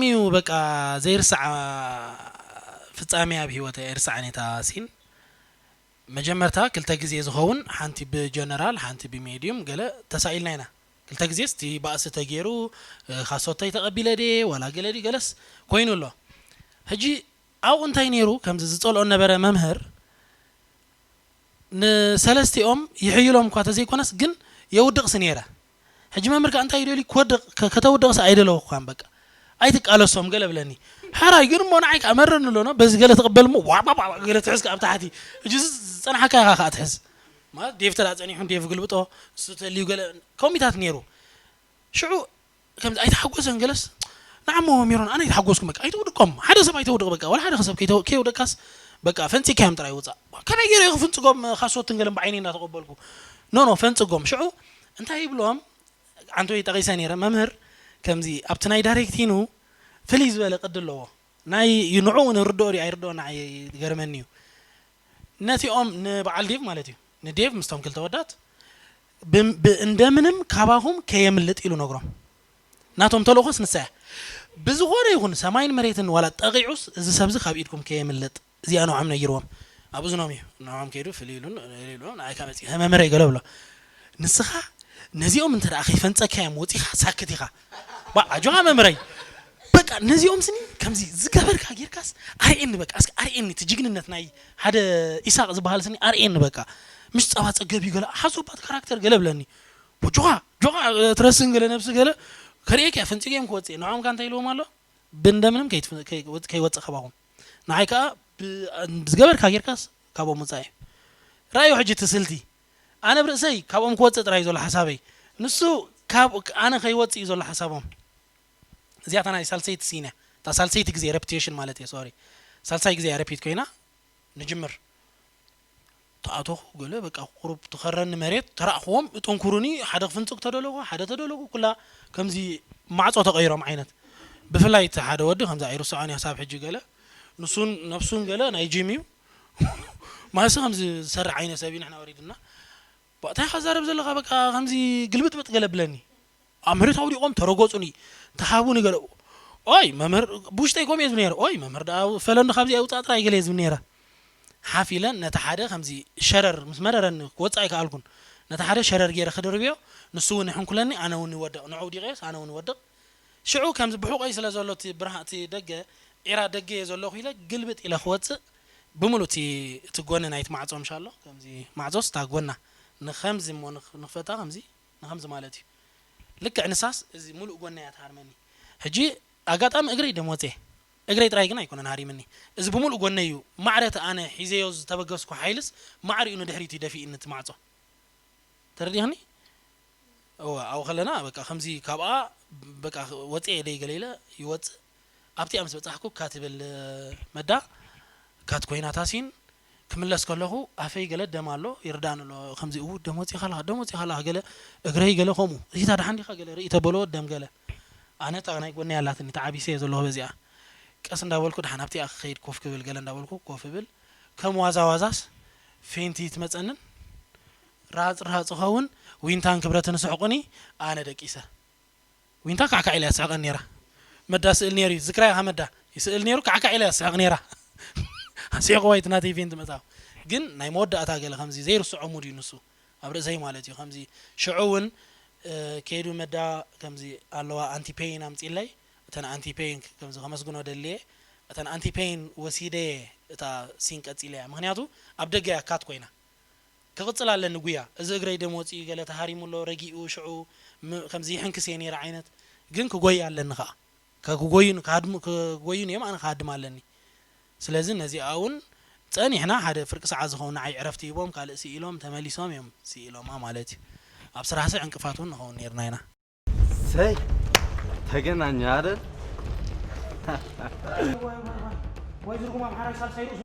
እዩ በቃ ዘይርሳዕ ፍጻሜ ኣብ ህይወት ኣይርሳዕን እታ ሲን። መጀመርታ ክልተ ግዜ ዝኸውን ሓንቲ ብጀነራል ሓንቲ ብሜድዩም ገለ ተሳኢልና ኢና። ክልተ ግዜ እቲ ባእሲ ተገይሩ ካሶተይ ተቐቢለ ድየ ዋላ ገለ ድዩ ገለስ ኮይኑ ኣሎ። ሕጂ ኣብኡ እንታይ ነይሩ ከምዚ ዝጸልኦ ነበረ መምህር ንሰለስቲኦም ይሕይሎም እኳ ተዘይኮነስ ግን የውድቕሲ ነይረ። ሕጂ መምህር ከኣ እንታይ ይደልዩ ክወድቕ ከ- ከተውድቕሲ ኣይደለወኳን በቃ ኣይትቃለሶም ገለ ብለኒ። ሓራይ ግን እሞ ንዓይ ከኣ መረኒ ኣሎ ኖ በዚ ገለ ትቕበል እሞ ዋባባ ገለ ትሕዝ ከኣ ኣብ ታሕቲ። ሕጂ እዚ ዝጸናሓካ ኢኻ ከኣ ትሕዝ ማለት ዴቭ ተዳ ጸኒሑ ዴቭ ግልብጦ እሱ ተልዩ ገለ ኮሚታት ነይሩ። ሽዑ ከምዚ ኣይተሓጎሰን ገለስ ንዓሞ ሜሮን ኣነ ኣይተሓጎስኩም በቃ ኣይተውድቆም ሓደ ሰብ ኣይተውድቕ በቃ ወላ ሓደ ሰብ ከይተው- ከይውደቅካስ በቃ ፈንፂካዮም ጥራይ ውፃእ። ከመይ ገይረ ክፍንፅጎም ካሶትን ገለን ብዓይነይ እናተቐበልኩ ኖ ኖ ፈንፅጎም ሽዑ እንታይ ይብሎም። ዓንቶይ ጠቒሰ ነይረ መምህር ከምዚ ኣብቲ ናይ ዳይሬክቲኑ ፍልይ ዝበለ ቅዲ ኣለዎ። ናይ ንዕኡ ንርድኦ ድዩ ኣይርድኦ ንዓይ ገርመኒ እዩ። ነቲኦም ንበዓል ዴቭ ማለት እዩ ንዴቭ ምስቶም ክልተ ወዳት እንደምንም ካባኹም ከየምልጥ ኢሉ ነግሮም። ናቶም ተልእኾስ ንሳ እያ። ብዝኾነ ይኹን ሰማይን መሬትን ዋላ ጠቒዑስ እዚ ሰብዚ ካብ ኢድኩም ከየምልጥ እዚኣ ንዖም ነጊርዎም። ኣብ እዝኖም እዩ ንዖም ከይዱ ፍልይ ኢሉ ኢሉ ንዓይ ካብ መፂ መምህረይ ገለ ብሎ ንስኻ ነዚኦም እንተ ደኣ ከይፈንፀካዮም ወፂኻ ሳክት ኢኻ። ባ ኣጆኻ መምህረይ በቃ ነዚኦም ስኒ ከምዚ ዝገበርካ ጌርካስ ኣርእየኒ በቃ እስኪ ኣርእየኒ እቲ ጅግንነት ናይ ሓደ ኢሳቅ ዝበሃል ስኒ ኣርእየኒ በቃ ምሽ ጸባ ጸገብ እዩ ገለ ሓሶባት ካራክተር ገለ ብለኒ ጆኻ ጆኻ ትረስን ገለ ነብሲ ገለ ከርእየካ ፈንጺገ እዮም ክወጽእ ንዖም ካ እንታይ ኢልዎም ኣሎ ብእንደምንም ከይወጽእ ካባኹም ንዓይ ከዓ ዝገበርካ ጌርካስ ካብኦም ውጻእ እዩ ረኣዩ ሕጂ እቲ ስልቲ ኣነ ብርእሰይ ካብኦም ክወጽእ ጥራይ እዩ ዘሎ ሓሳበይ ንሱ ካብ ኣነ ከይወጽእ እዩ ዘሎ ሓሳቦም እዚኣታ ናይ ሳልሰይቲ ሲነ እታ ሳልሰይቲ ግዜ ረፕቴሽን ማለት እየ ሶሪ ሳልሳይ ግዜ ረፒት ኮይና ንጅምር ተኣተኹ ገለ በቃ ቁሩብ ትኸረኒ መሬት ተራእኽዎም እጥንኩሩኒ ሓደ ክፍንፅግ ተደለኹ ሓደ ተደለኹ ኩላ ከምዚ ማዕፆ ተቐይሮም ዓይነት ብፍላይ እቲ ሓደ ወዲ ከምዚ ኣይርስዖን እያ ሳብ ሕጂ ገለ ንሱን ነብሱን ገለ ናይ ጂም እዩ ማለሲ ከምዚ ዝሰርሕ ዓይነት ሰብ እዩ ንሕና ወሪድና እንታይ ከዛረብ ዘለኻ በቃ ከምዚ ግልብጥብጥ ገለ ብለኒ ኣብ መሬት ኣውዲቖም ተረገጹኒ ተሃቡኒ ገለ ኦይ መምህር ብውሽጠይ ከምኡ እየ ዝብል ነይረ ኦይ መምህር ደኣ ፈለኒ ካብዚ ኣውፃእ ጥራይ ገለ እየ ዝብል ነይረ ሓፍ ኢለ ነቲ ሓደ ከምዚ ሸረር ምስ መረረኒ ክወፅእ ኣይከኣልኩን ነቲ ሓደ ሸረር ገይረ ክድርብዮ ንሱ እውን ይሕንኩለኒ ኣነ እውን ይወድቕ ንዑ ውዲቐዮስ ኣነ እውን ይወድቕ ሽዑ ከምዚ ብሑቐይ ስለ ዘሎ እቲ ብርሃ እቲ ደገ ዒራ ደገ እየ ዘለኹ ኢለ ግልብጥ ኢለ ክወፅእ ብምሉእ እቲ እቲ ጎኒ ናይቲ ማዕፆ ምሻ ኣሎ ከምዚ ማዕፆስ እታ ጎና ንኸምዚ እሞ ንኽ- ንኽፈታ ከምዚ ንኸምዚ ማለት እዩ ልክዕ ንሳስ እዚ ሙሉእ ጎና እያ ትሃርመኒ ሕጂ ኣጋጣሚ እግረይ ደም ወፅየ እግረይ ጥራይ ግን ኣይኮነን ሃሪምኒ እዚ ብሙሉእ ጎነይ እዩ ማዕረ እቲ ኣነ ሒዘዮ ዝተበገስኩ ሓይልስ ማዕሪኡ ንድሕሪት እዩ ደፊእኒ እቲ ማዕፆ ተረዲኽኒ እወ ኣብኡ ከለና በቃ ከምዚ ካብኣ በቃ ወፅየ ደይ ገለ ኢለ ይወፅእ ኣብቲኣ ምስ በፃሕኩ እካ ትብል መዳ እካ ትኮይና ታሲን ክምለስ ከለኹ ኣፈይ ገለ ደም ኣሎ ይርዳእኒ ኣሎ ከምዚ እው ደም ወፂኻ ኣለኻ ደም ወፂኻ ኣለኻ ገለ እግረይ ገለ ከምኡ እዚታ ደሓን ዲኻ ገለ ርኢ ተበሎ ደም ገለ ኣነ እታ ናይ ጎነይ ኣላትኒ ተዓቢሰ እየ ዘለኹ በዚኣ ቀስ እንዳበልኩ ደሓን ኣብቲኣ ክኸይድ ኮፍ ክብል ገለ እንዳበልኩ ኮፍ እብል ከም ዋዛ ዋዛስ ፌንቲ ትመፀንን ራፅ ራፅ ኸውን ዊንታን ክብረትን ስሕቁኒ ኣነ ደቂሰ ዊንታ ካዕካዕ ኢላ ስሕቀን ነራ መዳ ስእል ነሩ ዝክራይ ካ መዳ ይስእል ነሩ ካዕካዕ ኢላ ስሕቅ ነራ ኣስሕቅዋ ይትናተይ ፌንቲ መፃ ግን ናይ መወዳእታ ገለ ከምዚ ዘይርስዖ ሙድ እዩ ንሱ ኣብ ርእሰይ ማለት እዩ ከምዚ ሽዑ እውን ከይዱ መዳ ከምዚ ኣለዋ ኣንቲ ፔይን ኣምፂለይ እተን ኣንቲ ፔይን ከምዚ ከመስግኖ ደልየ እተን ኣንቲ ፔይን ወሲደየ እታ ሲን ቀፂለያ ምክንያቱ ኣብ ደገ እያ ካት ኮይና ክቕፅል ኣለኒ ጉያ እዚ እግረይ ደም ወፂኡ ገለ ተሃሪሙ ኣሎ ረጊኡ ሽዑ ከምዚ ይሕንክስ እየ ነይረ ዓይነት ግን ክጎይ ኣለኒ ከዓ ክጎዩ ክጎዩን እዮም ኣነ ክሃድም ኣለኒ ስለዚ ነዚኣ እውን ፀኒሕና ሓደ ፍርቂ ሰዓት ዝኸውን ንዓይ ዕረፍቲ ሂቦም ካልእ ስኢሎም ተመሊሶም እዮም ስኢሎማ ማለት እዩ ኣብ ስራሕሲ ዕንቅፋት እውን ንኸውን ነርና ኢና ሰይ ተገናኘ አይደል ወይ ዝርጉም ኣምሓራይ ሳልሳይ ርእሱ